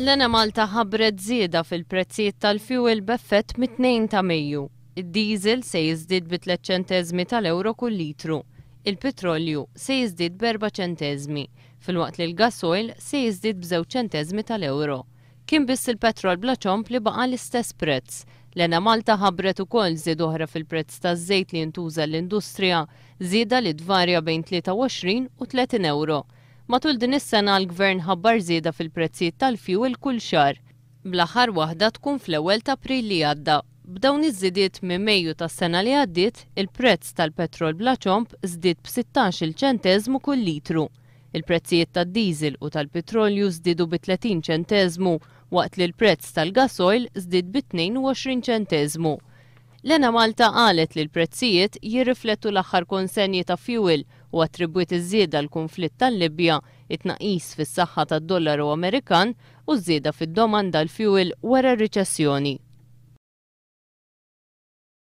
L-Enemalta ħabbret żieda fil-prezzijiet tal-fjuwil b'effett mit-2 ta' Mejju. Id-diesel se jiżdied bi tliet ċenteżmi tal-ewro kull litru. Il-pitrolju se jiżdied b'erba' ċenteżmi, filwaqt li l-gas oil se jiżdied b'żewġ ċenteżmi tal-ewro. Kien biss il-petrol bla ċomb li baqa' l-istess prezz. L-Enemalta ħabbret ukoll żieda oħra fil-prezz taż-żejt li jintuża l-industrija, żieda li tvarja bejn 23 u 30 ewro. Matul din is-sena l-Gvern ħabbar żieda fil-prezzijiet tal-fjuwil kull xahar, bl-aħħar waħda tkun fl-ewwel t'April li għadda. B'dawn iż-żidiet minn Mejju tas-sena li għaddiet, il-prezz tal-petrol bla ċomb żdied b'sittax-il ċenteżmu kull litru. Il-prezzijiet tad-diesel u tal-pitrolju żdiedu bi 30 ċenteżmu waqt li l-prezz tal-gas oil żdied bi 22 ċenteżmu. L-Enemalta qalet li l-prezzijiet jirriflettu l-aħħar konsenji ta' fjuwil u attribwiet iż-żieda għall-kunflitt tal-Libja, it-tnaqqis fis-saħħa tad-dollaru Amerikan u ż-żieda fid-domanda għall-fjuwil wara r-riċessjoni.